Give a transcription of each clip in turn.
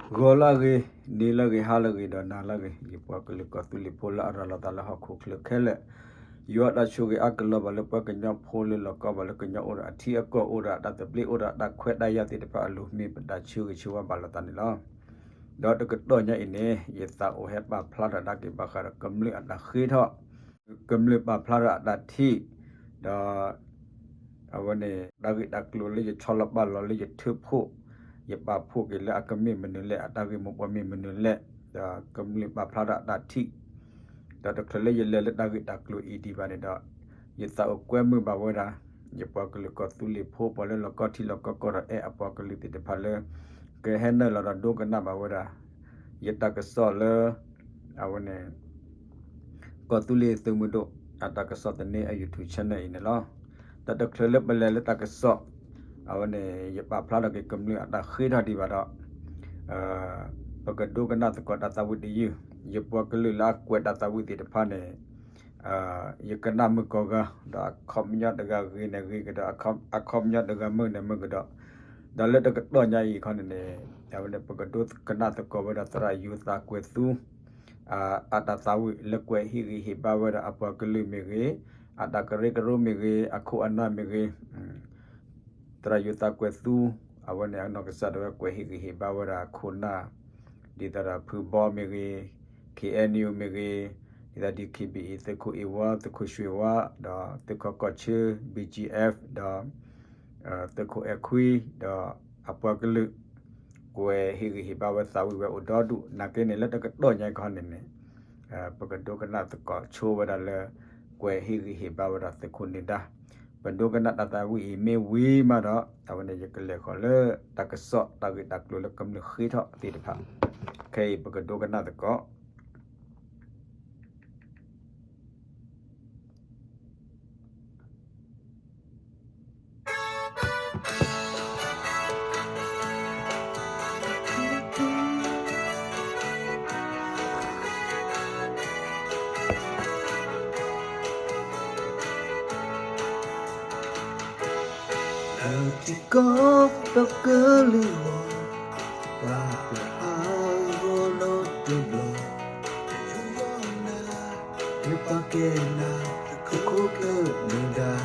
ဂီၤလၢအဂ့ၤ, နံၤလၢအဂ့ၤ, ဟါလၢအဂ့ၤ, ဒီးနၤလၢအဂ့ၤ, ယပှၤကလုာ်ကီၢ်သူလ့ၤဖိလၢအရၤလီၤသးလၢဟီၣ်ခိၣ်ချၢခဲလၢာ်, ယွၤအတၢ်ဆိၣ်ဂ့ၤအါကလီၤဘၣ်လၢပှၤကညီဖိလၢလီၤကီဘၣ်လၢကညီအိၣ်ဒီးအထံအကီၢ်အိၣ်ဒီးအတၢ်သဘျ့အိၣ်ဒီးအတၢ်ခွဲးတၢ်ယာ်သ့ၣ်တဖၣ်အလိၤ မ့ၢ်ပတၢ်ဆၢဂ့ၤဆၢဝါဘၣ်လိာ်သးန့ၣ်လီၤ. ဒီးတကတီၢ်ညါအံၤန့ၣ် ယသးအိၣ်ဟဲပာ်ဖျါထီၣ်ဒၣ်က့ၤဘၣ်ဃးဒီးကမျၢၢ်အတၢ်ဃ့ထီၣ်, ကမျၢၢ်ပာ်ဖျါထီၣ်အတၢ်ထံၣ်, ဒီး အဝဲန့ၣ် တၢ်ဂ့ၢ်တၢ်ကျိၤလၢယဆီလီၤပာ်လီၤလၢယထၢဖှိၣ်, ယပာ်ဖှိၣ်က့ၤလၢအကမ့ၢ်မနုၤလဲၣ်, အတၢ်ဂ့ၢ်မိၢ်ပှၢ်မ့ၢ်မနုၤလဲၣ်, ဒီးကမျၢၢ်ပာ်ဖျါထီၣ်အတၢ်ထံၣ်, ဒီးတချုးလၢယလဲၤလၢတၢ်ဂ့ၢ်တၢ်ကျိၤအံၤဒံးဘၣ်န့ၣ်ဒီး, ယသးအိၣ်ကွဲမုာ်ဘၣ်ဝဲဒၣ် ယပှၤကလုာ်ကီၢ်သူလ့ၤဖိပှၤလၢလီၤကီထံလီၤကီကီၢ်ဒီးအဲၣ်အပှၤကလုာ်သ့ၣ်တဖၣ်လၢ ကဟဲနုာ်လီၤဒီးဒိကနၣ်ဘၣ်ဝဲဒၣ် ယတၢ်ကစီၣ်လၢ အဝဲန့ၣ် ကီၢ်သူလ့ၤသုးမုၢ်ဒိၣ် အတၢ်ကစီၣ်သန့အ YouTube channel အံၤန့ၣ်လီၤ. ဒီးတချုးလၢပလဲၤလၢတၢ်ကစီၣ် အဝဲန့ၣ် ယပာ်ဖျါထီၣ်က့ၤကမျၢၢ်အတၢ်ဃ့ထီၣ်ဒံးဘၣ်ဒီး ပကဒိကနၣ်သကိးတၢ်သးဝံၣ်တယုၢ်, ယပှၤကလုာ်လၢအကွဲးတၢ်သးဝံၣ်သ့ၣ်တဖၣ်န့ၣ် ယကနၣ်မုၢ်ကီၢ်ဂၤ ဒီးအခီပညီတဂၤဂ့ၤန့ၣ်ဂ့ၤကဒီး အခီပညီတဂၤမုၢ်န့ၣ်မုၢ်ကဒီး, ဒီးလၢတကတီၢ်ညါအံၤခီန့ၣ်န့ၣ် အဝဲန့ၣ် ပကဒိကနၣ်သကိးဝဲဒၣ်သရၣ်ယူၤသးကွဲၤသူ အတၢ်သးဝံၣ်လၢကွဲးဟ့ၣ်ဂံၢ်ဟ့ၣ်ဘါဝဲဒၣ်အပှၤကလုာ်မ့ၢ်ဂ့ၤ, အတၢ်ကရၢကရိမ့ၢ်ဂ့ၤ, အခိၣ်အနၢ်မ့ၢ်ဂ့ၤ, သရၣ်ယူၤသးကွဲၤသူ အဝဲန့ၣ်အနီၢ်ကစၢ်ဒၣ်ဝဲကွဲးဟ့ၣ်ဂံၢ်ဟ့ၣ်ဘါဝဲဒၣ်ခိၣ်နၢ် ဒ်သိးဒီးဖုဘီမ့ၢ်ဂ့ၤ, KNU မ့ၢ်ဂ့ၤ, ဒ်သိး DKBA သုးခိၣ်အ့ဝါ, သုးခိၣ်အ့ဝါ, ဒီးသုးခိၣ်ကီၢ်ဆၢ BGF, ဒီးသုးခိၣ်အဲၣ်ခွံ, ဒီးအပှၤကလုာ် ကွဲးဟ့ၣ်ဂံၢ်ဟ့ၣ်ဘါဝဲသးဝံၣ်ဝဲအိၣ်ဒီဒူၣ် နာ်က့န့ၣ် လၢတကတီၢ်ညါခီန့ၣ်န့ၣ် ပကဒိကနၣ်သကိးဆိဝဲဒၣ်လၢ ကွဲးဟ့ၣ်ဂံၢ်ဟ့ၣ်ဘါဝဲဒၣ်သုးခိၣ်နၢၤဒါ, ပဒိကနၣ်တၢ်သးဝံၣ်အံၤမ့ၢ်ဝံၤမးဒီး အဝဲန့ၣ် ယကလဲၤဃီၤလၢတၢ်ကစီၣ်တၢ်ဂ့ၢ်တၢ်ကျိၤလၢကမျၢၢ်ဃ့ထီၣ်သ့ၣ်တဖၣ်, ခဲအံၤပကဒိကနၣ်သကိး ထံကီၢ်ဒီးကလုာ်ဂီၢ် ပှၤပှၤအါဂီၢ်နီတဘျီ, ယပာ်ကဲနၤ သုးခိၣ်ကျၢၢ်နၢၤဒါ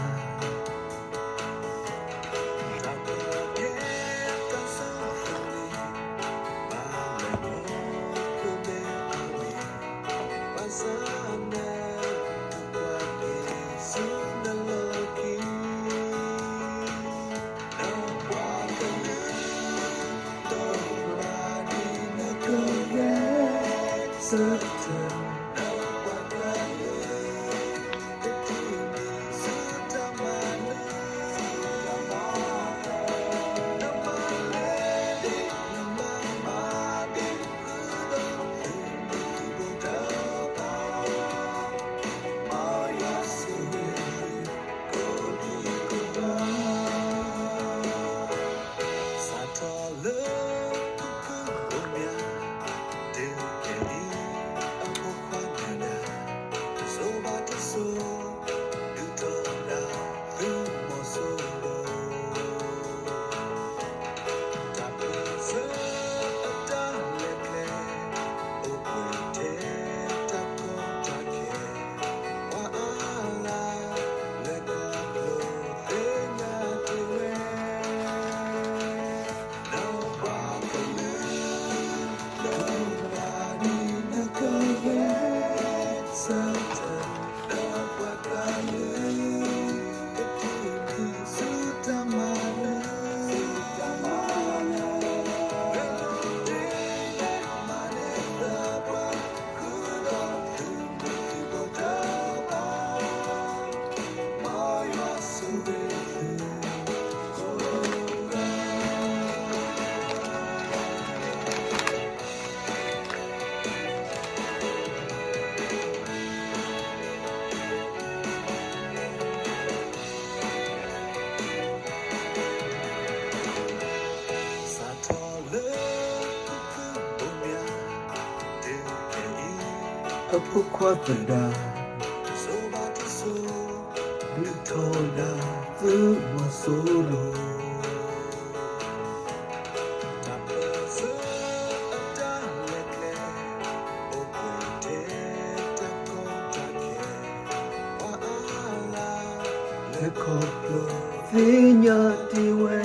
အဖိခွါသဒါ, ဒုးထီဒါသုးမီၤစိရိၤ. ခီဖျိသ့ၣ်ညါတ့ၢ်ဝဲ.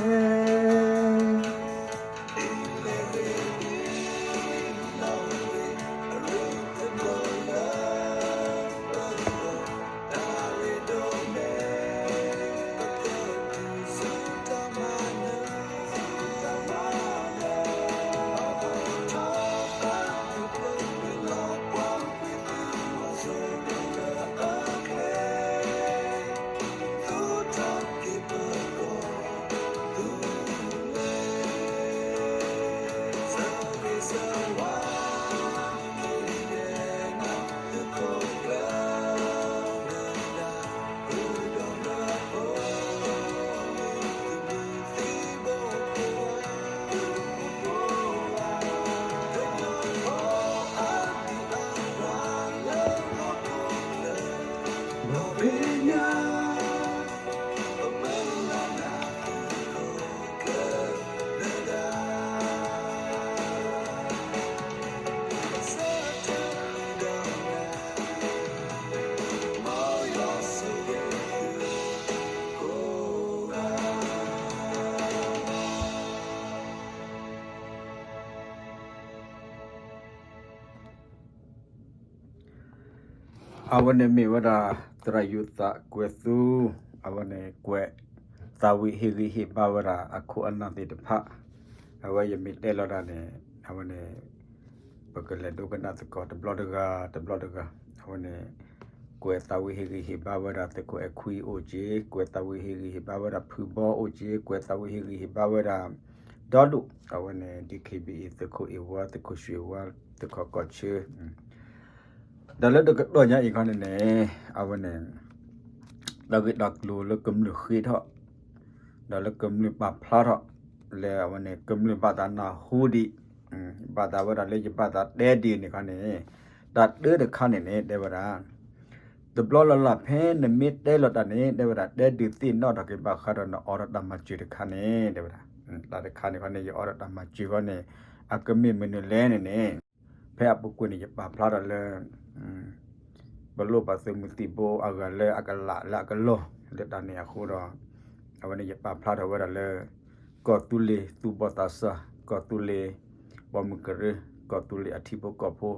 အဝဲန့ၣ်မ့ၢ်ဝဲဒၣ် သရၣ်ယူၤသးကွဲၤသူ, အဝဲန့ၣ်ကွဲးသးဝံၣ်ဟ့ၣ်ဂံၢ်ဟ့ၣ်ဘါဝဲဒၣ်အခိၣ်အနၢ်သ့ၣ်တဖၣ်, အဝဲယမ့ၢ်တဲလီၤတၢ်န့ၣ် အဝဲန့ၣ် ပကလဲၤဒိကနၣ်သကိးတဘျီတဂၤ တဘျီတဂၤ, အဝဲန့ၣ် ကွဲးသးဝံၣ်ဟ့ၣ်ဂံၢ်ဟ့ၣ်ဘါဝဲဒၣ်သုးခိၣ်အဲၣ်ခွံအိၣ်က့ၤ, ကွဲးသးဝံၣ်ဟ့ၣ်ဂံၢ်ဟ့ၣ်ဘါဝဲဒၣ်ဖုဘီအိၣ်က့ၤ, ကွဲးသးဝံၣ်ဟ့ၣ်ဂံၢ်ဟ့ၣ်ဘါဝဲဒၣ် ဒီဒူၣ်, အဝဲန့ၣ် ဒီခ့ဘံအံၤ သုးခိၣ်အ့ၣ်ဝါ, သုးခိၣ်ရွှ့ၣ်ဝါ, သုးခိၣ်ကီၢ်ဆၢ, ဒီးလၢတကတီၢ်ညါအံၤခီန့ၣ်န့ၣ် အဝဲန့ၣ် တၢ်ဂ့ၢ်တၢ်ကျိၤလၢကမျၢၢ်ဃ့ထီၣ် ဒီးလၢကမျၢၢ်ပာ်ဖျါထီၣ် လၢအဝဲန့ၣ် ကမျၢၢ်ဘၣ်သးနၢ်ဟူဒံး, ဘၣ်သးဝဲဒၣ်လၢယဘၣ်သးတဲဒံးန့ၣ်ခီန့ၣ်, တၢ်တၢတခါန့ၣ်န့ၣ် တဲဝဲဒၣ် တဘျီလၢ်လၢ်ဖဲနမ့ၢ်တဲလီၤတၢ်န့ၣ် တဲဝဲဒၣ် တဲဒုးသ့ၣ်နီၣ်ထီၣ်က့ၤဘၣ်ဃးဒီးနအိးထီၣ်တၢ်မၤစၢၤတခါန့ၣ် တဲဝဲဒၣ်, တၢ်တခါန့ၣ်ခီန့ၣ် ယအိးထီၣ်တၢ်မၤစၢၤခီန့ၣ် အကမ့ၢ်မနုၤလဲၣ်န့ၣ်န့ၣ် ဖဲအပူၤကွံာ်န့ၣ် ယပာ်ဖျါထီၣ်လၢ ပလိၣ်ဘၣ်သုးမုၢ်သံၣ်ဘိအဂၤလၢအကလးလၢအကလီၢ် လၢတၢ်န့ၣ်အဃိဒီး အဝဲန့ၣ်ယပာ်ဖျါထီၣ်ဝဲဒၣ်လၢ ကီၢ်သူလ့ၤသူၣ်ဘီၣ်သးစၢ်, ကီၢ်သူလ့ၤ ပိာ်မုၣ်ကရၢ, ကီၢ်သူလ့ၤအထံဖိကီၢ်ဖိ,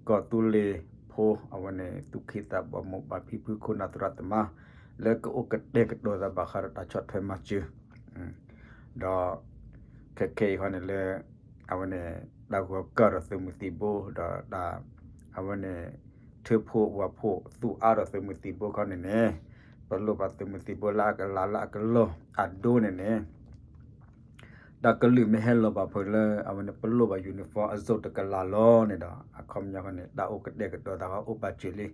ကီၢ်သူလ့ၤဖိ အဝဲန့ၣ် သူၣ်က့သးပှၢ်မိၢ်ပၢ်ဖံဖုခိၣ်နၢ်သရၣ်သမါ လၢကအိၣ်ကတဲာ်ကတီၤသးဘၣ်ဃးဒီးတၢ်ဆီၣ်ထွဲမၤစၢၤ ဒီး ခဲခဲအံၤခီန့ၣ်လၢ အဝဲန့ၣ် တၢ်ဂီၤကၢ်ဒီးသုးမုၢ်သံၣ်ဘိ ဒီးတၢ် အဝဲန့ၣ် ထၢဖှိၣ်ဝၣ်ဖှိၣ်သူၣ်အါဒီးသုးမုၢ်သံၣ်ဘိခီန့ၣ်န့ၣ် ပလိၣ်ဘၣ်သုးမုၢ်သံၣ်ဘိလၢအကလးလၢအကလီၢ်အဒိန့ၣ်န့ၣ် တၢ်ကလုၢ်မ့ၢ်ဟဲလီၤဘၣ်ဖဲလၢ အဝဲန့ၣ် ပလိၣ်ဘၣ် uniform အစိၢ်တကလးလီၤန့ၣ်ဒီး အခီပညီခီန့ၣ် တၢ်အိၣ်ကတဲာ်ကတီၤသးဃီအိၣ်ပာ်စၢၤလံ.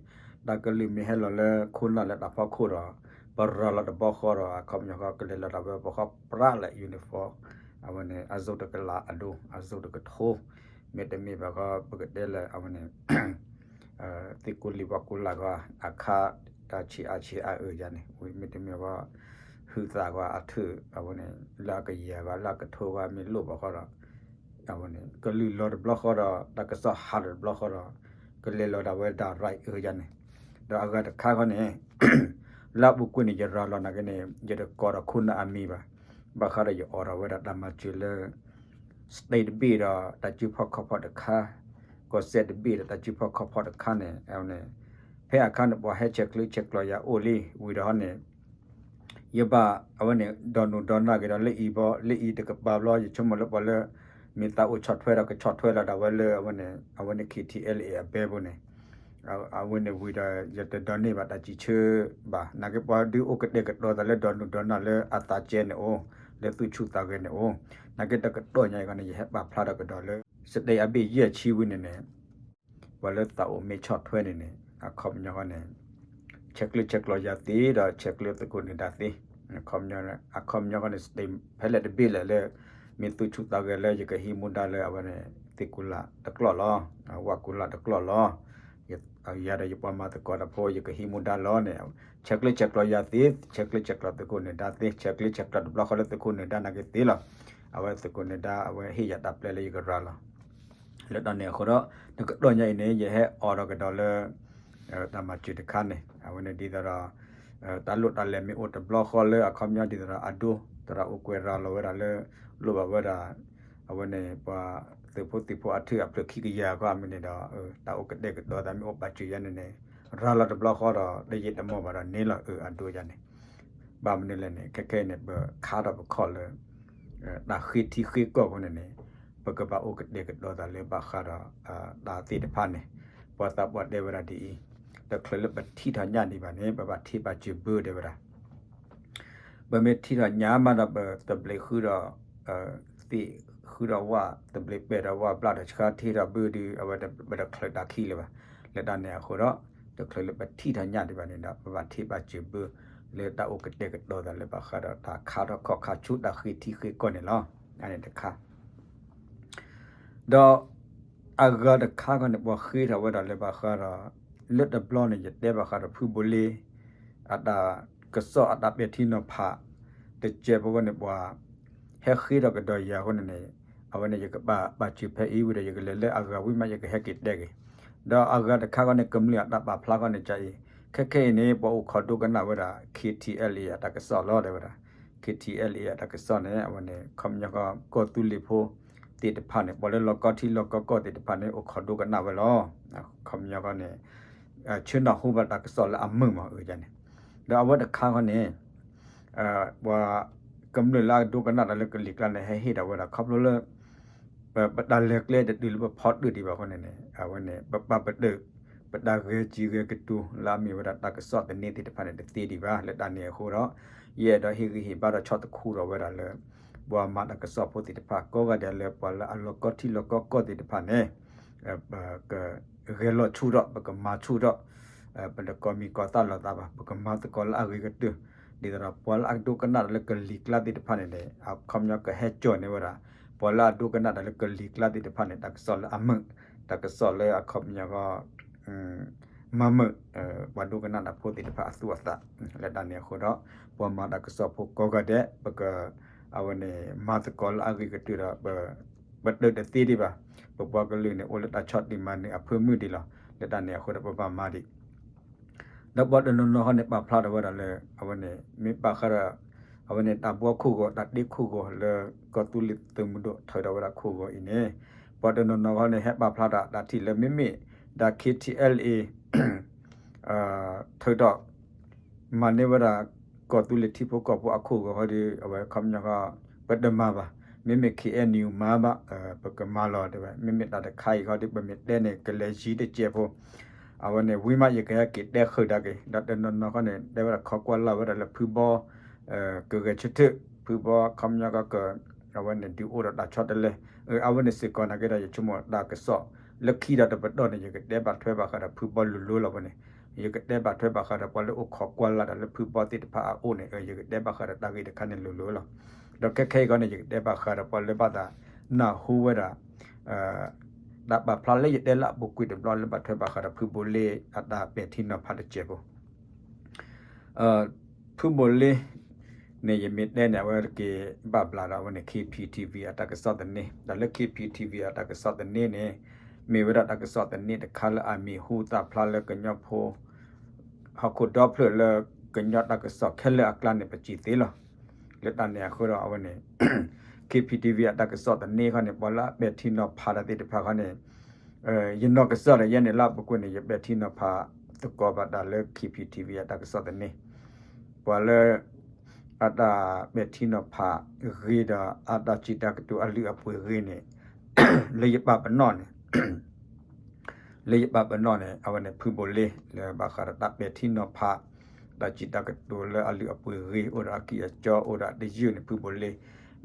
တၢ်ကလုၢ်မ့ၢ်ဟဲလီၤလၢခိၣ်နၢ်လၢတၢ်ဖီခိၣ်ဒီး ပရၤလီၤတဘျီဃီဒီး အခီပညီဃီကလဲၤလီၤဒၣ်ဝဲပဃီပြးလဲၣ် uniform အဝဲန့ၣ် အစိၢ်တကလးအဒိ အစိၢ်တကထိ မ့တမ့ၢ်ဘၣ်ဃီ ပကတဲလၢအဝဲန့ၣ် သ့ၣ်ကူလံၤပှၤကူလးဃီ အခါ တၢ်ဆံးအါဆံးအါအၢယၤန့ၣ် ဝံၤမ့တမ့ၢ်ဃီ ဟုးသးဃီအထုး အဝဲန့ၣ် လၢအကယၤဃီ လၢအကထိဃီ မ့ၢ်လိၣ်ဘၣ်ဃီဒီး အဝဲန့ၣ် ကလုၢ်လီၤတဘျီဃီဒီး တၢ်ကစီၣ်ဟးထီၣ်တဘျီဃီဒီး ကလဲၤလီၤဒၣ်ဝဲဒၣ် right အၢယၤန့ၣ် ဒီးအဂၤတခါဃီန့ၣ် လၢအပူၤကွံာ်န့ၣ် ယရၤလီၤနာ်က့န့ၣ် ယတကိးဒီးခိၣ်နၢ်အမံၤဘၣ်. ဘၣ်ဃးဒီးယအိးထီၣ်ဝဲဒၣ်တၢ်မၤစၢၤလၢ state တဘ့ၣ်ဒီးတၢ်စုဖီၣ်ခီၣ်ဖီၣ်တခါ, ကီၢ်စဲၣ်တဘ့ၣ်ဒီးတၢ်စုဖီၣ်ခီၣ်ဖီၣ်တခါန့ၣ် အဝဲန့ၣ် ဖဲအခါန့ၣ် ပှၤဟဲဆဲးကျၢဆဲးကျိးယၤအိၣ်လံ ဝံၤဒီးန့ၣ် ယဘၣ်အဝဲန့ၣ် ဒီးနုာ်ဒီးနၢ်က့ၤဒီးလၢအံၤဘီ လၢအံၤတကပၤဘျီ ယဆိကမိၣ်လၢပှၤလၢ မ့ၢ်သးအိၣ်ဆီၣ်ထွဲဒီးကဆီၣ်ထွဲလီၤဒၣ်ဝဲလၢအဝဲန့ၣ် အဝဲန့ၣ် K T L A အဘဲပူၤန့ၣ် အဝဲန့ၣ်ဝံၤဒီး ယတဒိးန့ၢ်ဘၣ်တၢ်စံးဆၢဘၣ်. နာ်က့ပှၤဒုးအိၣ်ကတဲာ်ကတီၤသးလၢဒီးနုာ်ဒီးနၢ်လၢအသးကဲန့ၣ်အိၣ်, လၢသူၣ်ဆူၣ်သးဂဲၤန့ၣ်အိၣ်, နာ်က့တကတီၢ်ညါအံၤခီန့ၣ် ယဟဲပာ်ဖျါထီၣ်ကဒီးလၢ state အဘ့ၣ်ယဲၢ်ဆံဝံၤန့ၣ်န့ၣ် ပှၤလၢသးအိၣ်မ့ၢ်ဆီၣ်ထွဲန့ၣ်န့ၣ် အခီပညီဃီန့ၣ် ဆဲးကျၢဆဲးကျိးယၤသ့ဒီးဆဲးကျၢသုးခိၣ်နၢၤဒါသ့, အခီပညီ အခီပညီဃီန့ၣ် state ဖဲလဲၣ်တဘ့ၣ်လဲၣ်လၢ မ့ၢ်သူၣ်ဆူၣ်သးဂဲၤလၢယကဟံးမူဒါလၢအဝဲန့ၣ် သ့ၣ်ကူလးတကျိာ်လီၤ, ဝၣ်ကူလးတကျိာ်လီၤ, ယၤဒီးယပှၤမၤသကိးတၢ်ဖိ ယကဟံးမူဒါလီၤန့ၣ် ဆဲးကျၢဆဲးကျိးယၤသ့, ဆဲးကျၢဆဲးကျိးသုးခိၣ်နၢၤဒါသ့, ဆဲးကျၢဆဲးကျိးတဘျီဃီလၢသုးခိၣ်နၢၤဒါနာ်က့သ့လီၤ. အဝဲသုးခိၣ်နၢၤဒါ အဝဲဟ့ၣ်ယၤတၢ်ပျဲလၢယကရၤလီၤ လၢတၢ်န့ၣ်အဃိဒီး တကတီၢ်ညါအံၤန့ၣ် ယဟဲအိးထီၣ်ကဒီးလၢ တၢ်မၤစၢၤတခါန့ၣ် အဝဲန့ၣ်ဒ်သိးဒီး တၢ်လိၣ်တၢ်လဲၤမ့ၢ်အိၣ်တဘျီဃီလၢအခီပညီဒ်သိးဒီးအဒိ သရၣ်အိၣ်ကွဲးရၤလီၤဝဲဒၣ်လၢ လိၣ်ဘၣ်ဝဲဒၣ် အဝဲန့ၣ်ပှၤသုးဖိသံၣ်ဖိအထၢၣ်အဖျၢၣ်ခံကယၤဃီအမ့ၢ်န့ၣ်ဒီး တၢ်အိၣ်ကတဲာ်ကတီၤသးမ့ၢ်အိၣ်ပာ်စၢၤယၤန့ၣ်န့ၣ် ရၤလီၤတဘျီဃီဒီး တယံာ်တမီၢ်ဘၣ်ဒီးန့ၢ်လီၤအၢအဒိယၤန့ၣ် ဘၣ်မနုၤလဲၣ်န့ၣ် ခဲခဲအံၤန့ၣ် ပခါထီၣ်ပခီၣ်လၢ တၢ်ဃ့ထံဃ့ကီၢ်အဃိန့ၣ်န့ၣ် ပကဘၣ်အိၣ်ကတဲာ်ကတီၤသးလၢဘၣ်ဃးဒီး တၢ်သ့ၣ်တဖၣ်န့ၣ် ပှၤသးပှၢ်တဲဝဲဒၣ်ဒ်အံၤ, တချုးလၢပထံၣ်ထီၣ်ညၣ်ဒံးဘၣ်န့ၣ် ပဘၣ်ထံၣ်ဘၣ်စၢၤဘၢတဲဝဲဒၣ် ပမ့ၢ်ထံၣ်ထီၣ်ညၣ်မးဒီး ပသဘျ့ဃုဒီး သ့ၣ်ဃုဒီးဝၣ် သဘျ့ပဲာ်ဒီးဝၣ်ဘျၣ်ဒီးဆှါထံၣ်ထီၣ်ဘၢဒုး အဝဲပတချုးတၢ်ခံလၢၤဘၣ်. လၢတၢ်န့ၣ်အဃိဒီး တချုးလၢပထံၣ်ထီၣ်ညၣ်ဒံးဘၣ်န့ၣ်ဒီး ပဘၣ်ထံၣ်ဘၣ်စၢၤဘၢ လၢတၢ်အိၣ်ကတဲာ်ကတီၤသးလၢဘၣ်ဃးဒီးတၢ်ခါထီၣ်ခီၣ်ခါဆူတၢ်ဃ့ထံဃ့ကီၢ်န့ၣ်လီၤ. အန့ၣ်တခါ ဒီးအဂၤတခါခီန့ၣ် ပှၤဃ့ထီၣ်ဝဲဒၣ်လၢဘၣ်ဃးဒီး လၢတဘျီန့ၣ် ယတဲဘၣ်ဃးဒီးဖုဘိလ့ အတၢ်ကစီၣ်အတၢ်ပဲာ်ထံနီၤဖး တစဲးဖိဃီန့ၣ် ပှၤဟဲဃ့ထီၣ်ကဒီးယၤအဃိန့ၣ်န့ၣ် အဝဲန့ၣ်ယကပာ်စၢၤဖဲအံၤဝံၤဒီး ယကလဲၤလၢအဂၤဝံၤမး ယကဟဲက့ၤတဲက့ၤ ဒီးအဂၤတခါဃီန့ၣ် ကမျၢၢ်အတၢ်ပာ်ဖျါဃီန့ၣ်ကအံၤ ခဲခဲအံၤန့ၣ် ပှၤအိၣ်ခိးဒိကနၣ်ဝဲဒၣ် KTLA အတၢ်ကစီၣ်လီၤတဲဝဲဒၣ်. KTLA အတၢ်ကစီၣ်န့ၣ် အဝဲန့ၣ် ခီပညီကီၢ်သူလ့ၤဖိသ့ၣ်တဖၣ်န့ၣ် ပှၤလၢလီၢ်ကီထံလီၢ်ကီကီၢ်သ့ၣ်တဖၣ်န့ၣ် အိၣ်ခိးဒိကနၣ်ဝဲလီၤ. ခီပညီဃီန့ၣ် ဆၢနၢ်ဟူဘၣ်တၢ်ကစီၣ်လၢအမုာ်မးအၢန့ၣ် ဒီးအဝဲတခါဃီန့ၣ် ပှၤကမျၢၢ်လၢအဒိကနၣ်တၢ်လၢကလံၤကျါန့ၣ် ဟဲဟ့ၣ်ဒၣ်ဝဲဒၣ်ခီဖျိလၢ ပတၢ်လဲၤကျဲတတုၤလၢပဖီတၢၣ်ဒံးဘၣ်အဃိန့ၣ်န့ၣ် အဝဲန့ၣ် ပပာ်ပတုာ် ပတၢ်ဂဲၤစံၣ်ဂဲၤကတိၤလၢအမ့ၢ်ဝဲဒၣ်တၢ်ကစီၣ်သန့သ့ၣ်တဖၣ်န့ၣ် တသ့ဒံးဘၣ်. လၢတၢ်န့ၣ်အဃိဒီး ယအဲၣ်ဒိးဟ့ၣ်ဂံၢ်ဟ့ၣ်ဘါဒီးဆီၣ်သခူဒီးဝဲဒၣ်လၢ ပှၤမၤတၢ်ကစီၣ်ဖိသ့ၣ်တဖၣ် ကိးဂၤဒဲးလၢပှၤလၢအလီၢ်ကီထံလီၢ်ကီကီၢ်သ့ၣ်တဖၣ်န့ၣ် ပကဂဲၤလီၤဆူၣ်ထီၣ် ပကမၤဆူၣ်ထီၣ် ပတကိးမံၤကိးသၣ်လိာ်သးဘၣ် ပကမၤသကိးလၢအဂ့ၤကတၢၢ် ဒ်သိးဒီးပှၤလၢအဒိကနၣ်တၢ်လၢကလံၤကျါသ့ၣ်တဖၣ်န့ၣ်န့ၣ် အခီပညီကဟဲကၠီၣ်န့ၢ်ဝဲဒၣ် ပှၤလၢအဒိကနၣ်တၢ်လၢကလံၤကျါသ့ၣ်တဖၣ်န့ၣ် တၢ်ကစီၣ်လၢအမုာ် တၢ်ကစီၣ်လၢအခီပညီကီ မၤမုာ် ပှၤဒိကနၣ်တၢ်ဖိသ့ၣ်တဖၣ်အသူၣ်အသး လၢတၢ်န့ၣ်အဃိဒီး ပှၤမၤတၢ်ကစီၣ်ဖိကိးဂၤဒဲး ပက အဝဲန့ၣ် မၤသကိးလၢအဂ့ၤကတၢၢ်ဒီး ပတုာ်တသ့ဒံးဘၣ်. ပပှၤကလုာ်န့ၣ် အိၣ်လၢတၢ်ဆီၣ်တံၢ်မၤနၢၤအဖၢမုၢ်ဒံးလီၤ. လၢတၢ်န့ၣ်အဃိဒီး ပဘၣ်မၤဒံး ဒီးပှၤတနီၤနီၤဃီန့ၣ် ပာ်ဖျါထီၣ်ဝဲဒၣ်လၢ အဝဲန့ၣ် မ့ၢ်ဘၣ်ဃးဒီး အဝဲန့ၣ်တၢ်ဘှီခိၣ်ဂီၤ တၢ်တ့ခိၣ်ဂီၤလၢ ကီၢ်သူလ့ၤသုးမုၢ်ဒိၣ်ထုးထီၣ်ဝဲဒၣ်ခိၣ်ဂီၤအံၤန့ၣ် ပှၤတနီၤနီၤဃီန့ၣ် ဟဲပာ်ဖျါထီၣ်တၢ်ထံၣ်လၢမ့မ့ၢ်ဒၣ် KTLA ထုးထီၣ် မၤန့ၢ်ဝဲဒၣ် ကီၢ်သူလ့ၤထံဖိကီၢ်ဖိအခိၣ်ဂီၤဃီဒီး အဝဲခီပညီဃီ ပတမၤဘၣ်. မ့မ့ၢ် KNU မၤဘၣ် ပကမၤလီၤတဲဝဲ မ့မ့ၢ်တၢ်တခါအံၤဃီဒီး ပမ့ၢ်တဲန့ၣ် ကလဲၤယံၤတစဲးဖိ အဝဲန့ၣ် ဝံၤမးယကဟဲက့ၤတဲဃုာ်တၢ်က့ၤ ဒီးတနီၤနီၤဃီန့ၣ် တဲဝဲဒၣ်ခိးကွၢ်လၢ်ဝဲဒၣ်လၢဖုဘီ ကဂဲၤဆၢထၢၣ် ဖုဘီခီပညီဃီက အဝဲန့ၣ်ဒုးအိၣ်ဒီးတၢ်ဆီတလဲ အဝဲန့ၣ်စ့ၢ်ကီးနာ်က့ဒီး ယဆိကမိၣ်တၢ်ကစီၣ် လၢခံဒီးတပတီၢ်န့ၣ် ယကတဲဘၣ်ထွဲဘၣ်ဃးဒီးဖုဘီလိၤလိၤလီၤဝဲန့ၣ် ယကတဲဘၣ်ထွဲဘၣ်ဃးဒီးပှၤလၢအိၣ်ခိးကွၢ်လၢ်တၢ်လၢဖုဘီသ့ၣ်တဖၣ်အအိၣ်န့ၣ် ယကတဲဘၣ်ဃးဒီးတၢ်ဂ့ၢ်တခါန့ၣ်လိၤလိၤလီၤ. ဒီးခဲခဲအံၤဃီန့ၣ် ယကတဲဘၣ်ဃးဒီးပှၤလၢဘၣ်သးနၢ်ဟူဝဲဒၣ် တၢ်ပာ်ဖျါလၢယတဲလၢအပူၤကွံာ်တဘျီလၢဘၣ်ထွဲဘၣ်ဃးဒီးဖုဘိလ့အတၢ်ပဲာ်ထံနီၤဖးတစဲးဖိ ဖုဘိလ့န့ၣ် ယမ့ၢ်တဲန့ၣ် အဝဲတက့ၤဘၣ်ဘျးဒီးအဝဲန့ၣ် KPTV အတၢ်ကစီၣ်သန့ ဒီးလၢ KPTV အတၢ်ကစီၣ်သန့န့ၣ် မ့ၢ်ဝဲဒၣ်တၢ်ကစီၣ်သန့တခါလၢအမံၤဟူသၣ်ဖျါလၢကညီဖိ ဟီၣ်ခိၣ်ဒီဖျၢၣ်လၢကညီတၢ်ကစီၣ်ခဲလၢာ်အကျါန့ၣ် ပစံးသ့လီၤ. လၢတၢ်န့ၣ်အဃိဒီးအဝဲန့ၣ် KPTV အတၢ်ကစီၣ်သန့ခီန့ၣ် ပှၤလၢအပဲာ်ထံနီၤဖးတၢ်သ့ၣ်တဖၣ်ခီန့ၣ် ယနီၢ်ကစၢ်ဒီးယဲန့ၣ်လၢအပူၤကွံာ်န့ၣ် ယပဲာ်ထံနီၤဖးသကိးဘၣ်တၢ်လၢ KPTV အတၢ်ကစီၣ်သန့ ပှၤလၢ အတၢ်ပဲာ်ထံနီၤဖးဂ့ၤဒီး အတၢ်စံးတၢ်ကတိၤအလုၢ်အပှ့ၤဂ့ၤန့ၣ် လၢယပာ်ပနီၣ်န့ၣ် လၢယပာ်ပနီၣ်န့ၣ် အဝဲန့ၣ်ဖုဘိလ့ လၢဘၣ်ဃးဒီးတၢ်ပဲာ်ထံနီၤဖး တၢ်စံးတၢ်ကတိၤလၢအလုၢ်အပှ့ၤဂ့ၤ အိၣ်ဒီးအကံၢ်အစီအိၣ်ဒီးအတယုၢ်န့ၣ် ဖုဘိလ့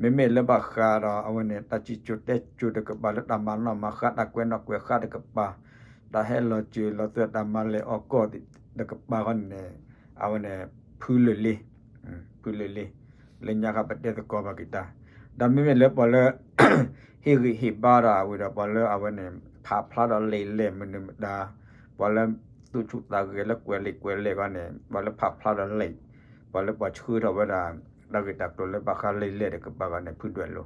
မ့မ့ၢ်လၢဘၣ်ဃးဒီးအဝဲန့ၣ် တၢ်စံၣ်စိၤတဲစိၤတကပၤ လၢတၢ်မၤနီၣ်မၤဃါ တၢ်ကွဲးနီၣ်ကွဲးဃါတကပၤ တၢ်ဟဲလီၤစၢၤလီၤသွဲၣ် တၢ်မၤလဲၢ်အီၣ်ကီၢ်တကပၤဃီန့ၣ် အဝဲန့ၣ် ဖုလၢာ်လ့ ဖုလၢာ်လ့ လၢညါခါပတဲသကိးဘၣ်က့ၤတၢ် ဒီးမ့မ့ၢ်လၢပှၤလၢ ဟ့ၣ်ဂံၢ်ဟ့ၣ်ဘါဒီးဝံၤဒီး ပှၤလၢအဝဲန့ၣ် ဖးဖျါဒီးလံာ်လဲၢ်မနုၤမတၤ ပှၤလၢသူၣ်ဆူၣ်သးဂဲၤလၢကွဲးလံာ်ကွဲးလဲၢ်ဂီၢ်န့ၣ် ပှၤလၢဖးဖျါဒီးလံာ် ပှၤလၢပှၤဆှၢထီၣ်ဝဲဒၣ် တၢ်ဂ့ၢ်တၢ်ကျိၤလၢဘၣ်ဃးလံာ်လဲၢ်တကပၤဂီၢ်န့ၣ် ဖုဒွဲၣ်လိၤ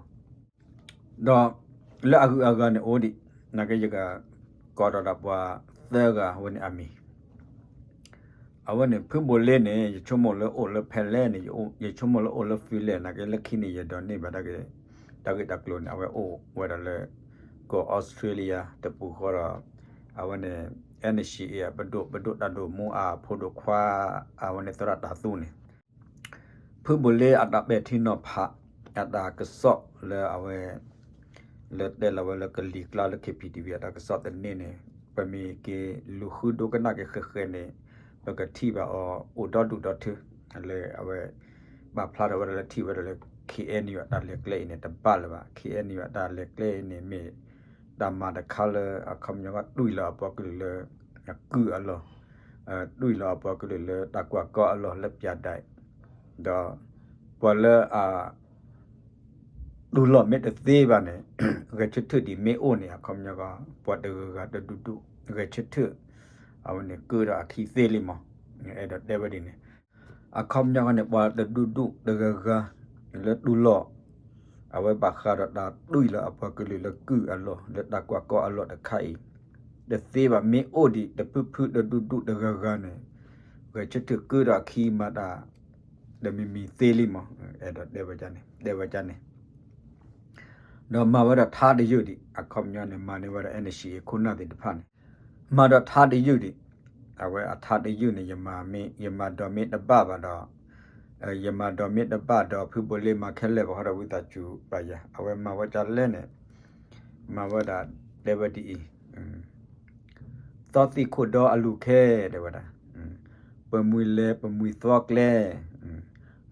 ဒီးလၢအဂုၤအဂၤန့ၣ်အိၣ်ဒံး နာ်က့ယက ကိးဒီးဒၣ်ပှၤသၢဂၤဝဲန့ၣ်အမံၤ အဝဲန့ၣ် ဖုဘိၣ်လ့န့ၣ် ယဆိကမိၣ်လၢအိၣ်လၢဖဲလဲၣ်န့ၣ် ယဆိကမိၣ်လၢအိၣ်လၢ Finland နာ်က့ လၢခံန့ၣ် ယဒိးန့ၢ်ဘၣ်တၢ်ဂ့ၢ်တၢ်ကျိၤန့ၣ် အဝဲအိၣ်ဝဲဒၣ်လၢ ကီၢ် Australia တပူၤဃီဒီး အဝဲန့ၣ် N C A ပဒိၣ် ပဒိၣ်တၢ်ဒိၣ်မူအဖိဒိၣ်ခွါ အဝဲန့ၣ်သရၣ်တၢ်သူန့ၣ် ဖုဘိၣ်လ့အတၢ်ပဲာ်ထံနီၤဖး အတၢ်ကစီၣ်လၢအဝဲ လၢတဲလီၤဝဲလၢကလံၤကျါလၢ K P T V အတၢ်ကစီၣ်သန့န့ၣ် ပမ့ၢ်က့ၤလူၤဃုဒိကနၣ်က့ၤဃဲးဃဲးန့ၣ် ပကထံၣ်ဘၣ်အီၤအိၣ်ဒီဒူၣ်ဒီထၢ လၢအဝဲ ပာ်ဖျါထီၣ်ဝဲဒၣ်လၢထံၣ်ဝဲဒၣ်လၢ K N U အတၢ်လဲၤကျဲအံၤန့ၣ် တဘၣ်လၢၤဘၣ်. K N U အတၢ်လဲၤကျဲအံၤန့ၣ်မ့ၢ် တၢ်မၤတခါလၢအခီပညီကီၢ်တွံၢ်လီၤအပှၤကလုာ်လၢ ကုၢ်အလီၢ်, တွံၢ်လီၤအပှၤကလုာ်လၢတၢ်ကွၢ်ကီအလီၢ်လၢ ပြတိုက်, ဒီး ပှၤလၢအ တူၢ်လိာ်မ့ၢ်တသ့ဘၣ်န့ၣ် ဂဲၤဆၢထၢၣ်ဒံးမ့ၢ်အိၣ်န့ၣ် အခီပညီကီၢ် ပှၤတဂၤဂၤတဒူၣ်ဒူၣ် ဂဲၤဆၢထၢၣ် အဝဲန့ၣ်ကၢထီၣ်အခံသ့လံမး. အဲၣ်ဒိးတဲဝဲဒ်န့ၣ် အခီပညီကီၢ်န့ၣ် ပှၤတဒူၣ်ဒူ�်တဂၤဂၤ လၢတူၢ်လိာ် အဝဲဘၣ်ဃးဒီးတၢ်တွံၢ်လီၤအပှၤကလုာ်လၢကုၢ်အလီၢ် လၢတၢ်ကွၢ်ကီအလီၢ်တခါအံၤ တသ့ဘၣ် မ့ၢ်အိၣ်ဒံးတဖုဖုတဒူၣ်ဒူၣ်တဂၤဂၤန့ၣ် ဂဲၤဆၢထၢၣ်ကၢထီၣ်အခံမၤတၢ် တမံၤမံၤသ့လံမး. အဲၣ်ဒိးတဲဝဲန့ၣ် တဲဝဲန့ၣ် ဒီးမၤဝဲဒၣ်ထါတယုၢ်ဒံး အခီပညီန့ၣ် မၤန့ၢ်ဝဲဒၣ် N C A ခိၣ်နၢ်သ့ၣ်တဖၣ်န့ၣ် မၤဒီးထါတယုၢ်ဒံး, အဝဲအထါတယုၢ်န့ၣ် ယမၤမ့ၢ် ယမၤဒီးမ့ၢ်တဘၣ်ဘၣ်ဒီး ယမၤဒီးမ့ၢ်တဘၣ်ဒီး ဖုဘိၣ်လ့မၤခဲလၢာ်ဘၣ်ဃီဒီး ဝံသးစူၤပာ်ယၤ အဝဲမၤဝဲဒ်လဲၣ်န့ၣ် မၤဝဲဒၣ် တဲဝဲဒ်အံၤ သီသံၣ်ခိၣ်ဒီအလူၤခဲ တဲဝဲဒၣ်, ပမှံၤလဲၤပမှံၤသီကျဲ,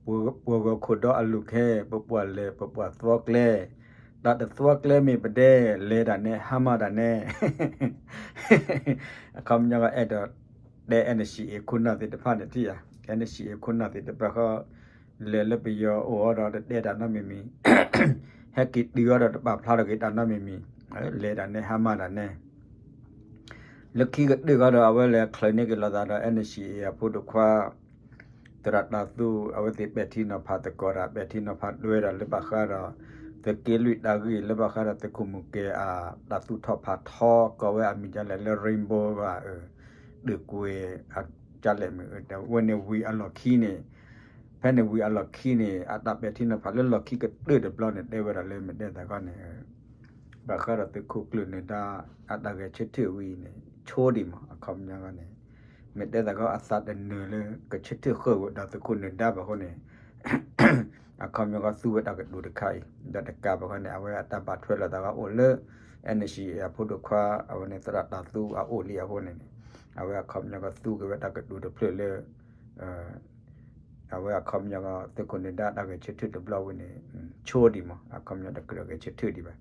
ပှၤဂီၤခိၣ်ဒီအလူၤခဲ ပပှၢ်လဲၤပပှၢ်သီကျဲ, တၢ်တသီကျဲမ့ၢ်ပဒဲ လဲၤတၢ်နဲ ဟါမၢ်တၢ်နဲ အခီပညီကီၢ်အဲၣ်ဒိးတဲ N C A ခိၣ်နၢ်သ့ၣ်တဖၣ်န့ၣ်ထံၣ်ဧါ, N C A ခိၣ်နၢ်သ့ၣ်တဖၣ်ဃီ လဲၤလၢပယီၤအိၣ်အီၤဒီးတတဲတၢ်နီတမံၤမံၤ, ဟဲက့ၤတုၤအီၤဒီးတပာ်ဖျါထီၣ်က့ၤတၢ်နီတမံၤမံၤ, လဲၤတၢ်နဲ ဟါမၢ်တၢ်နဲ လၢခံကတၢၢ်ဃီဒီး အဝဲလဲၤချုးန့ၢ်က့ၤလိာ်သးဒီး N C A အဖိဒိၣ်ခွါ သရၣ်တၢ်သူ အဝဲသ့ၣ်ပဲာ်ထံနီၤဖးသကိးတၢ် ပဲာ်ထံနီၤဖးဒွဲဒီးလၢဘၣ်ဃးဒီး သုးက့လွံၢ်တၢ်ဂ့ၢ် လၢဘၣ်ဃးဒီးသုးခိၣ်မုၢ်ကဲၤအတၢ်သူၣ်ထီၣ်ဖးထီ ကိးဝဲအမံၤဒ်လဲၣ်လၢ Rainbow ဘၣ် အၢ ဒုးကွဲၤ ဒ်လဲၣ်မ့ၢ် ဝဲန့ၣ်ဝံၤအလီၢ်ခံန့ၣ် ဖဲန့ၣ်ဝံၤအလီၢ်ခံန့ၣ် အတၢ်ပဲာ်ထံနီၤဖးလၢလီၢ်ခံကတၢၢ်တဘျီန့ၣ် တဲဝဲဒၣ်လၢမ့ၢ်တဲသးခီန့ၣ် ဘၣ်ဃးဒီးသုးခိၣ်ကျၢၢ်နၢၤဒါ အတၢ်ဂဲၤဆၢထၢၣ်ဝံၤန့ၣ် ဆိဒံးမး အခီပညီန့ၣ် မ့ၢ်တဲသးခီအသးတနၢၤလၢကဆၢထၢၣ်ဃၢၤဝဲဒီးသုးခိၣ်နၢၤဒါဘၣ်အဃိန့ၣ် အခီပညီကီၢ်သူဝဲတၢ်ကတိၤတခါအံၤ ဒီးတကးဘၣ်ဃီန့ၣ် အဝဲအတၢ်ဘၣ်ထွဲလိာ်သးကီးအိၣ်လၢ N C A အဖိဒိၣ်ခွါ အဝဲန့ၣ်သရၣ်တၢ်သူအအိၣ်လံအဃိန့ၣ်န့ၣ် အဝဲအခီပညီကီၢ်သူက့ၤဝဲတၢ်ကတိၤတဖျၢၣ်လၢ အဝဲအခီပညီကီၢ် သုးခိၣ်နၢၤဒါတၢ်ဂဲၤဆၢထၢၣ်တဘျီဝံၤန့ၣ် ဆိဒံးမး အခီပညီတကြၢးဂဲၤဆၢထၢၣ်ဒံးဘၣ်.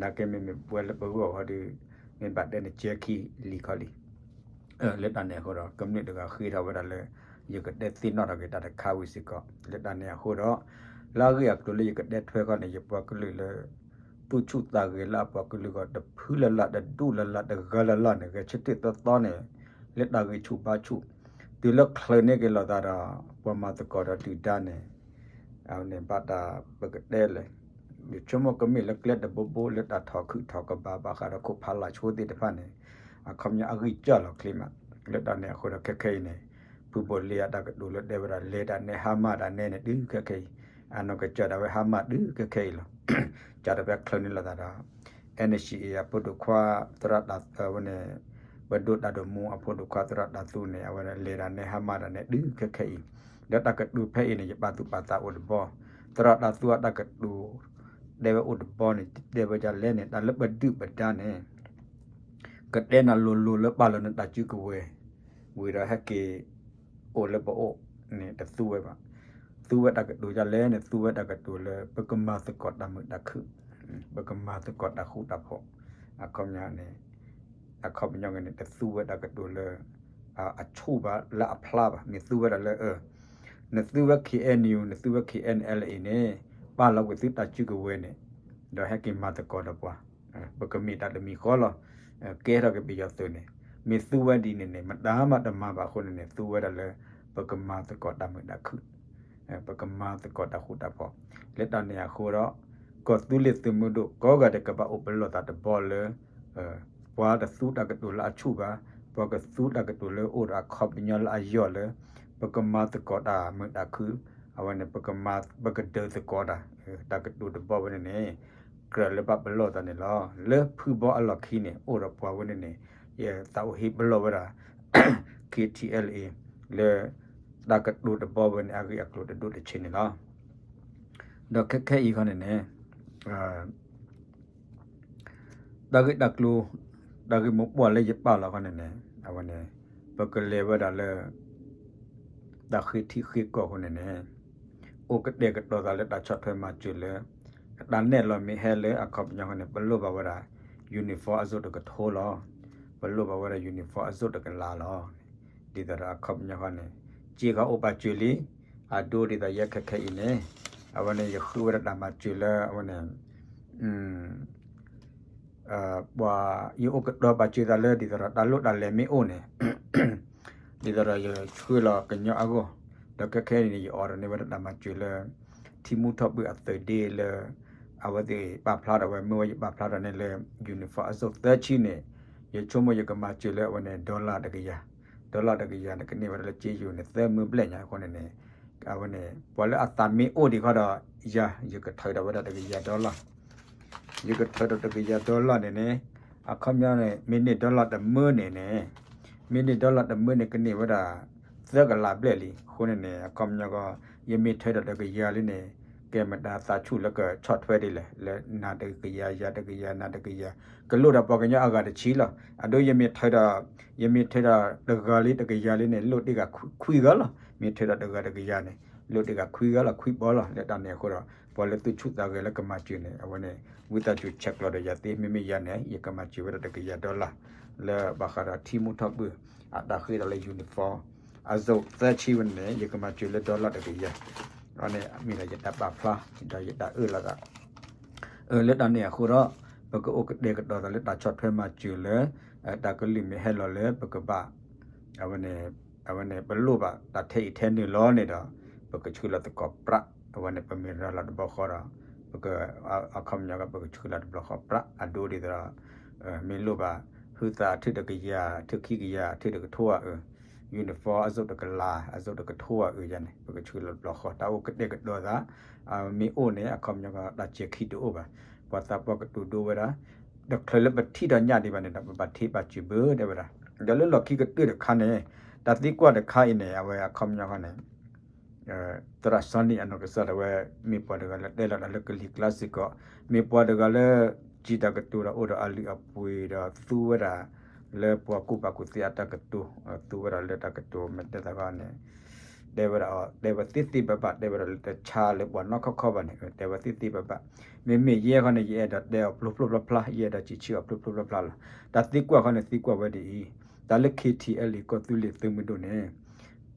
နာ်က့မ့မ့ၢ်ပဝဲလၢပဂီၢ်ဃီဒီး မ့ၢ်ဘၣ်တဲန့ၣ်ကဲခံလံခီလံ လၢတၢ်န့ၣ်အဃိဒီး ကမျၢၢ်တဂၤဃ့ထီၣ်ဝဲဒၣ်လၢ ယကတဲသ့ၣ်နီၣ်ထီၣ်က့ၤတၢ်တခါဝံၤစ့ၢ်ကီး လၢတၢ်န့ၣ်အဃိဒီး လၢအဂ့ၢ်အကျိၤလၢယကတဲထွဲခီန့ၣ် ယပှၤကလုာ်လၢ သူၣ်ဆူၣ်သးဂဲၤလၢအပှၤကလုာ်ဂီၢ် တဖုလၢ်လၢ် တဒူၣ်လၢ်လၢ် တဂၤလၢ်လၢ်န့ၣ် ဂဲၤဆၢထၢၣ်သီသီန့ၣ် လၢတၢ်ဂံၢ်ဆူၣ်ဘါဆူၣ် တုၤလၢချုးန့ၢ်က့ၤလိာ်သးဒီး ပှၤမၤသကိးဒီးဒုၣ်ဒါန့ၣ် အဝဲန့ၣ်ဘၣ်တၢ်ပကတဲလဲၣ် ယဆိကမိၣ်ကမ့ၢ်လၢကျဲတဘိဘိလၢတၢ်ထီၣ်ခုၣ်ထီၣ်ကဘၣ် ဘၣ်ဃးဒီးခိၣ်ဖးလၢ်ဆိသ့ၣ်တဖၣ်န့ၣ် အခီပညီအဂံၢ်စၢ်လီၤချ့မး လၢတၢ်န့ၣ်အဃိဒီးခဲခဲအံၤန့ၣ် ဖုဘိၣ်လ့အတၢ်ကတိၤလၢတဲဝဲဒၣ် လဲၤတၢ်နဲဟါမၢ်တၢ်နဲန့ၣ် တုၤခဲခဲအံၤ အနီၢ်ကစၢ်ဒၣ်ဝဲဟါမၢ်တုၤခဲခဲအံၤလီၤ. ကၢ်ဒီးဖဲချုးန့ၢ်လိာ်သးဒီး N C A အဖိဒိၣ်ခွါသရၣ်တၢ် အဝဲန့ၣ် ပဒိၣ်တၢ်ဒိၣ်မူအဖိဒိၣ်ခွါသရၣ်တၢ်သူန့ၣ် အဝဲလဲၤတၢ်နဲဟါမၢ်တၢ်နဲတုၤခဲခဲအံၤ ဒီးတၢ်ကတိၤဖဲအံၤန့ၣ် ယပာ်သူၣ်ပာ်သးအိၣ်တဘီ သရၣ်တၢ်သူအတၢ်ကတိၤ တဲဝဲအိၣ်တဘီန့ၣ် တဲဝဲဒ်လဲၣ်န့ၣ် တၢ်လၢပဒုၣ်ပဒါန့ၣ် ကတဲနၤလိၤလိၤလၢပာ်လီၤနတၢ်စုကဝဲၤ ဝံၤဒီးဟဲက့ၤ အိၣ်လၢပအိၣ်န့ၣ် တသူဝဲဘၣ်. သူဝဲတၢ်ကတိၤဒ်လဲၣ်န့ၣ် သူဝဲတၢ်ကတိၤလၢ ပကမၤသကိးတၢ်မုာ်တၢ်ခုၣ် ပကမၤသကိးတၢ်ဃူတၢ်ဖိး အခီပညီန့ၣ် အခီပညီန့ၣ် တသူဝဲတၢ်ကတိၤလၢ အဆူၣ်ဘၣ်လၢအဖျါဘၣ်. မ့ၢ်သူဝဲဒၣ်လၢ နသူဝဲ K N U နသူဝဲ K N L A န့ၣ် ပာ်လီၤကွံာ်သုတၢ်စုကဝဲၤန့ၣ် ဒီးဟဲက့ၤမၤသကိးဒီးပှၤ ပကမ့ၢ်တၢ်တမံၤဃီလီၤ. ကဲထီၣ်က့ၤပယီၤသုးန့ၣ် မ့ၢ်သူဝဲဒ်န့ၣ်န့ၣ် မတၤမးတမၤဘၣ်အဃိန့ၣ်န့ၣ် သူဝဲဒၣ်လၢ ပကမၤသကိးတၢ်မုာ်တၢ်ခုၣ် ပကမၤသကိးတၢ်ဃူတၢ်ဖိး လၢတၢ်န့ၣ်အဃိဒီး ကီၢ်သူလ့ၤသုးမုၢ်ဒိၣ်ကိးဂၤဒဲးကဘၣ်အိၣ်ပလီၢ်သးတဘီလၢ ပှၤတသူတၢ်ကတိၤလၢအဆူၣ်ဘၣ် ပှၤကသူတၢ်ကတိၤလၢအိၣ်ဒီးအခီပညီလၢအယိာ်လၢ ပကမၤသကိးတၢ်မုာ်တၢ်ခု, အဝဲန့ၣ် ပကမၤ ပကဒုးသကိးတၢ်, တၢ်ကတိၤတဘီဝဲန့ၣ်န့ၣ် ကြၢးလၢဘၣ်ပလီၢ်သးန့ၣ်လီၤ. လၢဖုဘီအလီၢ်ခံန့ၣ် အိၣ်ဒီးပှၤဝဲန့ၣ်န့ၣ် ယသးအိၣ်ဟ့ၣ်ပလီၢ်ဝဲဒၣ် K T L A လၢ တၢ်ကတိၤတဘီဝဲန့ၣ် အဂ့ၢ်အကျိၤတဒိၣ်တဆံးန့ၣ်လီၤ. ဒီးခဲခဲအံၤခီန့ၣ်န့ၣ် တၢ်ဂ့ၢ်တၢ်ကျိၤ တၢ်ဂ့ၢ်မိၢ်ပှၢ်လၢယပာ်လီၤခီန့ၣ်န့ၣ် အဝဲန့ၣ် ပကလဲၤဝဲဒၣ်လၢ တၢ်ဃ့ထံဃ့ကီၢ်အဃိန့ၣ်န့ၣ် အိၣ်ကတဲာ်ကတီၤသးလၢတၢ်ဆီၣ်ထွဲမၤစၢၤလၢ တၢ်နဲၣ်လီၤမ့ၢ်ဟဲလၢအခီပညီခီန့ၣ် ပလိၣ်ဘၣ်ဝဲဒၣ် uniform အစိၣ်တကထိလီၤ. ပလိၣ်ဘၣ်ဝဲဒၣ် uniform အစိၣ်တကလးလီၤ. ဒ်သိးဒီးအခီပညီခီန့ၣ် စ့ခီအိၣ်ပာ်စၢၤလံ, အဒိဒ်သိးယဲခဲခဲအံၤန့ၣ် အဝဲန့ၣ် ယဃုဝဲဒၣ်တၢ်မၤစၢၤလၢအဝဲန့ၣ် ပှၤ ယအိၣ်ကတီၤပာ်စၢၤသးလၢ ဒ်သိးဒီးတၢ်လိၣ်တၢ်လဲၤမ့ၢ်အိၣ်န့ၣ် ဒ်သိးဒီးယဆှၢလီၤကညီအဂီၢ်, ဒီးခဲခဲအံၤန့ၣ် ယအိးထီၣ်န့ၢ်ဝဲဒၣ်တၢ်မၤစၢၤလၢ ထံမူထီၣ်ဘုၣ်အသုးဒ့လၢ အဝဲသ့ၣ်ပာ်ဖျါထီၣ်ဝဲ မ့ၢ်ဝဲယပာ်ဖျါထီၣ်န့ၣ်လၢ uniform အစိၣ်သၢဆံန့ၣ် ယဆိကမိၣ်ယကမၤစၢၤလၢအဝဲန့ၣ် dollar တကယၤ, dollar တကယၤန့ၣ် ကန့ၢ်ဝဲဒၣ်လၢကၠ့ယိၤန့ၣ် သၢမၢဘျဲၣ်ညါအဃိန့ၣ်န့ၣ် အဝဲန့ၣ် ပှၤလၢအသးမ့ၢ်အိၣ်ဒံးခီဒီး ယၤ ယကထုးထီၣ်ဝဲဒၣ်တကယၤ dollar ယကထုးထီၣ်တကယၤ dollar န့ၣ်န့ၣ် အခီပညီန့ၣ် မ့ၢ်န့ၢ် dollar တမၢန့ၣ်န့ၣ် မ့ၢ်န့ၢ် dollar တမၢန့ၣ် ကန့ၢ်ဝဲဒၣ် သၢကလးဘျဲၣ်လံ. အဃိန့ၣ်န့ၣ် အခီပညီကီး ယမ့ၢ်ထုးထီၣ်တကယၤလံန့ၣ် ကဲမတၤသးဆူၣ်လၢကဆီၣ်ထွဲဒ်လဲၣ် လၢနၤတကယၤ ယၤတကယၤ နၤတကယၤ ကလိၣ်ဒီးပှၤကညီအဂၤတဆံလီၤ. အဒိယမ့ၢ်ထုးဒီး ယမ့ၢ်ထုးဒီးတဂၤလံတကယၤလံန့ၣ် လိၣ်တ့ၢ်ဂၤခွံဂၤလီၤ. မ့ၢ်ထုးဒီးတဂၤတကယၤန့ၣ် လိၣ်တ့ၢ်ဂၤခွံဂၤလီၤ ခွံဘီလီၤ. လၢတၢ်န့ၣ်အဃိဒီး ပှၤလၢသူၣ်ဆူၣ်သးဂဲၤလၢကမၤစၢၤန့ၣ် အဝဲန့ၣ် ဝံသးစူၤဆဲးကျိးဒီးယၤသ့ မ့မ့ၢ်ယၤန့ၣ် ယကမၤစၢၤဝဲဒၣ်တကယၤ dollar လၢဘၣ်ဃးဒီးထံမူထီၣ်ဘုၣ် အတၢ်ဃ့ဒီးလၢ uniform အစိၣ်သၢဆံဝဲန့ၣ် ယကမၤစၢၤလၢ dollar တကယၤ အဝဲန့ၣ်မ့ၢ်ဒီးယတၢ်ပာ်ဖျါ ဒီးယတၢ်အၢၣ်လီၤသး လၢတၢ်န့ၣ်အဃိဒီး ပကအိၣ်ကတဲာ်ကတီၤသးလၢတၢ်ဆီၣ်ထွဲမၤစၢၤလၢ တၢ်ကလုၢ်မ့ၢ်ဟဲလီၤလၢပကဘၣ် အဝဲန့ၣ် အဝဲန့ၣ် ပလိၣ်ဘၣ်တၢ်ထဲအံၤထဲနုာ်လီၤန့ၣ်ဒီး ပကဆှၢလီၤသကိးပြး အဝဲန့ၣ် ပမ့ၢ်ရၤလီၤတဘျီဃီဒီး ပက အခီပညီကီး ပကဆှၢလီၤတဘျီဃီပြး အဒိဒ်သိးဒီး မ့ၢ်လိၣ်ဘၣ် ဟုသးအထုၣ်တကယၤ အထုၣ်ခံကယၤ အထုၣ်တကထိအအုး uniform အစိၣ်တကလး အစိၣ်တကထိအအုးယၤန့ၣ် ပကဆှၢလီၤတဘျီဃီ တၢ်အိၣ်ကတဲာ်ကတီၤသး မ့ၢ်အိၣ်န့ၣ် အခီပညီကီး တၢ်စဲၤခံတအိၣ်ဘၣ်. ပှၤသးပှၢ်ကတိၤဒိဝဲဒၣ် တချုးလၢပထံၣ်ဒီးညၣ်ဒံးဘၣ်န့ၣ်ဒီး ပဘၣ်ထံၣ်ဘၣ်စၢၤဘၢတဲဝဲဒၣ် ဒီးလၢလီၢ်ခံကတၢၢ်တခါန့ၣ် တၢ်သံကွၢ်တခါအံၤန့ၣ် အဝဲအခီပညီဃီန့ၣ် သရၣ်စီၤနံၣ်အနီၢ်ကစၢ်ဒၣ်ဝဲ မ့ၢ်ပှၤတဂၤလၢတဲလီၤတၢ်လၢကလံၤကျါစ့ၢ်ကီး မ့ၢ်ပှၤတဂၤလၢ စံးတၢ်ကတိၤဒီးအိၣ်ဒီးအလုၢ်အပှ့ၤဒီးသူဝဲဒၣ် လၢပှၤကူၣ်ဘၣ်ကူၣ်သ့အတၢ်ကတိၤ သူဝဲဒၣ်လၢတၢ်ကတိၤမ့ၢ်တဲသးခီန့ၣ် တဲဝဲဒၣ်အီၤ တဲဝဲသ့သ့ဘၣ်ဘၣ် တဲဝဲဒၣ်လၢတဆါလၢပှၤနီၢ်ခီခီဘၣ်န့ၣ် တဲဝဲသ့သ့ဘၣ်ဘၣ်. မ့မ့ၢ်ယဲခီန့ၣ် ယအဲၣ်ဒိးတဲအီၤဖျိဖျိဖျါဖျါ ယအဲၣ်ဒိးစံးဆၢအီၤဖျိဖျိဖျါဖျါလီၤ. တၢ်သံကွၢ်ခီန့ၣ် သံကွၢ်ဝဲဒ်အံၤ တၢ်လၢ K T L A ကီၢ်သူလ့ၤသုးမုၢ်ဒိၣ်န့ၣ်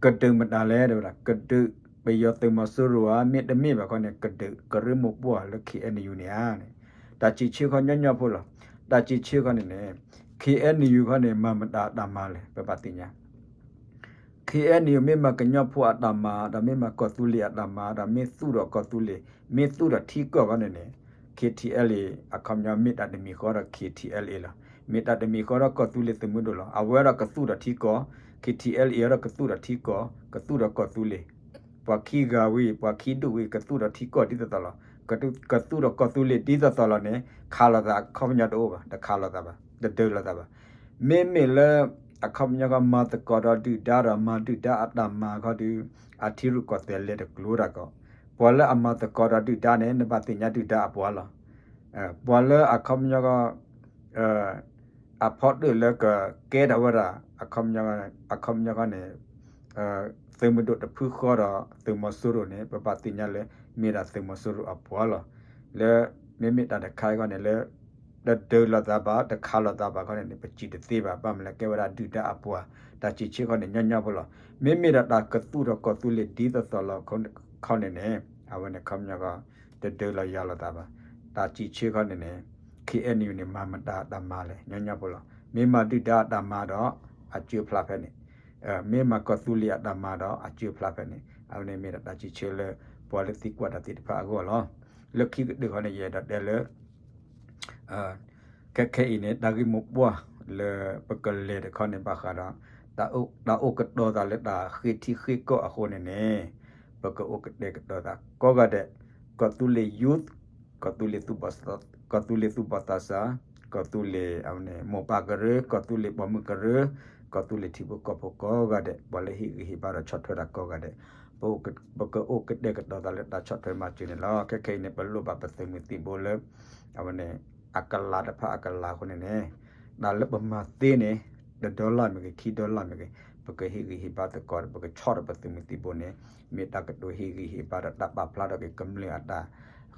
ကဒုးမတၤလဲၣ် တဲဝဲဒၣ် ကဒုး ပယီၤသုးမီၤစိရိၤဧါ မ့တမ့ၢ်ဘၣ်ခီန့ၣ် ကဒုးကရၢမိၢ်ပှၢ်လၢ K N U န့ၣ်ဧါန့ၣ် တၢ်စံးဆၢခီညီညီဖိလီၤ. တၢ်စံးဆၢခီန့ၣ်န့ၣ် K N U ခီန့ၣ် မၤမတၤအတၢ်မၤလဲၣ် ပဘၣ်သ့ၣ်ညါ K N U မ့ၢ်မၤကညီဖိအတၢ်မၤ ဒီးမ့ၢ်မၤကီၢ်သူလ့ၤအတၢ်မၤ ဒီးမ့ၢ်သူၣ်ထီၣ်ကီၢ်သူလ့ၤ မ့ၢ်သူၣ်ထီၣ်ထံကီၢ်ခီန့ၣ်န့ၣ် K T L A အခီပညီမ့ၢ်တၢ်တမံၤဃီဒီး K T L A လီၤ. မ့ၢ်တၢ်တမံၤဃီဒီးကီၢ်သူလ့ၤသုးမုၢ်ဒိၣ်လီၤ. အဝဲဒီးကသူၣ်ထီၣ်ထံကီၢ် K T L A ဒီးကသူၣ်ထီၣ်ထံကီၢ် ကသူၣ်ထီၣ်ကီၢ်သူလ့ၤ ပှၤခံဂၤဝံၤ ပှၤခံဒူၣ်ဝံၤ ကသူၣ်ထီၣ်ထံကီၢ်ဒ်သိးသိးလီၤ. ကသူၣ်ထီၣ်ကီၢ်သူလ့ၤဒ်သိးသိးလီၤန့ၣ် ခးလိာ်သးအခီပညီတအိၣ်ဘၣ် တခးလိာ်သးဘၣ် တဒုးလိာ်သးဘၣ်. မ့မ့ၢ်လၢ အခီပညီကီး မၤသကိးဒီးဒုၣ်ဒါဒီးမၤဒုၣ်ဒါအတၢ်မၤခီဒီး အထံရူၢ်ကီၢ်သဲးလဲၤတကျိၤတၢ်ကီး ပှၤလၢအမၤသကိးဒီးဒုၣ်ဒါန့ၣ် နဘၣ်သ့ၣ်ညါဒုၣ်ဒါအပှၤလီၤ. ပှၤလၢအခီပညီကီး အဖီတၢၣ်လၢကကဲထီၣ်ဝဲဒၣ် အခီပညီကီးန့ၣ် သုးမုၢ်ဒိၣ်တဖုဃီဒီး သုးမီၤစိရိၤန့ၣ် ပဘၣ်သ့ၣ်ညါလၢ မ့ၢ်ဒၣ်သုးမီၤစိရိၤအပှၤလီၤ. လၢ မ့မ့ၢ်တၢ်တခါအံၤခီန့ၣ်လၢ တဒုးလိာ်သးဘၣ် တခးလိာ်သးဘၣ်ခီန့ၣ်န့ၣ် ပစံးတသ့ဘၣ် ဘၣ်မနုၤလဲၣ်ကဲဝဲဒၣ်ဒုၣ်ဒါအပှၤ တၢ်စံးဆၢခီန့ၣ် ညီညီဖိလီၤ. မ့မ့ၢ်ဒီးတၢ်ကသူၣ်ထီၣ်ကီၢ်သူလ့ၤဒ်သိးသိးလီၤခီန့ၣ်န့ၣ် အဝဲန့ၣ်ခီပညီကီး တဒုးလိာ်ယၤလိာ်သးဘၣ်. တၢ်စံးဆၢခီန့ၣ်န့ၣ် K N U န့ၣ် မၤမတၤအတၢ်မၤလဲၣ် ညီညီဖိလီၤ. မ့ၢ်မၤဒုၣ်ဒါအတၢ်မၤဒီး အစၢဖျါဖဲန့ၣ် မ့ၢ်မၤကီၢ်သူလ့ၤအတၢ်မၤဒီး အစၢဖျါဖဲန့ၣ် အဝဲန့ၣ်မ့ၢ်ဒၣ်တၢ်စံးဆၢလၢ ပှၤလၢသံကွၢ်တၢ်သ့ၣ်တဖၣ်အဂီၢ်လီၤ. လၢခံကတၢၢ်ခီန့ၣ် ယအဲၣ်ဒိးတဲလၢ ခဲခဲအံၤန့ၣ် တၢ်ဂ့ၢ်မိၢ်ပှၢ် လၢပကလဲၤတခီန့ၣ်ဘၣ်ဃးဒီး တၢ်အိၣ်ကတီၤသးလၢတၢ်ဃ့ထံဃ့ကီၢ်အဃိန့ၣ်န့ၣ် ပကအိၣ်ကတဲာ်ကတီၤသးကိးဂၤဒဲး, ကီၢ်သူလ့ၤ youth, ကီၢ်သူလ့ၤသူၣ်ဘီၣ်သးစၢ်, ကီၢ်သူလ့ၤမိၢ်ပၢ်ကရၢ, ကီၢ်သူလ့ၤပိာ်မုၣ်ကရၢ, ကီၢ်သူလ့ၤထံဖိကီၢ်ဖိကိးဂၤဒဲး ပှၤလၢဟ့ၣ်ဂံၢ်ဟ့ၣ်ဘါဒီးဆီၣ်ထွဲတၢ်ကိးဂၤဒဲး ပကအိၣ်ကတဲာ်ကတီၤသးလၢတၢ်ဆီၣ်ထွဲမၤစၢၤန့ၣ်လီၤ. ခဲခဲအံၤန့ၣ် ပလိၣ်ဘၣ်ပသုးမုၢ်သံၣ်ဘိလၢ အဝဲန့ၣ် အကလၤတဖၣ်အကလၤအဃိန့ၣ်န့ၣ် တၢ်လၢပမၤသ့န့ၣ် တဒီလၢ်မ့ၢ်ဂ့ၤ ခံဒီလၢ်မ့ၢ်ဂ့ၤ ပကဟ့ၣ်ဂံၢ်ဟ့ၣ်ဘါသကိး ပကဆီၣ်ဒီးပသုးမုၢ်သံၣ်ဘိန့ၣ် မ့ၢ်တၢ်ကတိၤဟ့ၣ်ဂံၢ်ဟ့ၣ်ဘါဒီးတၢ်ပာ်ဖျါထီၣ်က့ၤကမျၢၢ်အတၢ်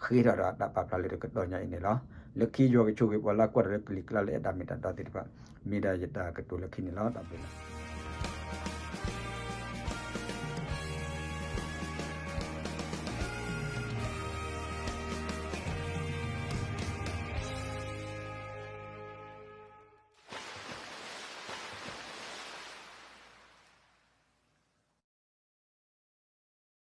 ဃ့ထီၣ်ဒီးတၢ်ပာ်ဖျါလၢတကတီၢ်ညါအံၤန့ၣ်လီၤ. လၢခံယွၤကဆိၣ်ဂ့ၤပှၤလၢအကွၢ်တၢ်လၢကလံၤကျါလၢအဲၣ်တၢ်မ့ၢ်တၢ်တီသ့ၣ်တဖၣ် မ့ၢ်ဒၣ်ယတၢ်ကတိၤလၢခံန့ၣ်လီၤ. တၢ်ဘျုးလီၤ.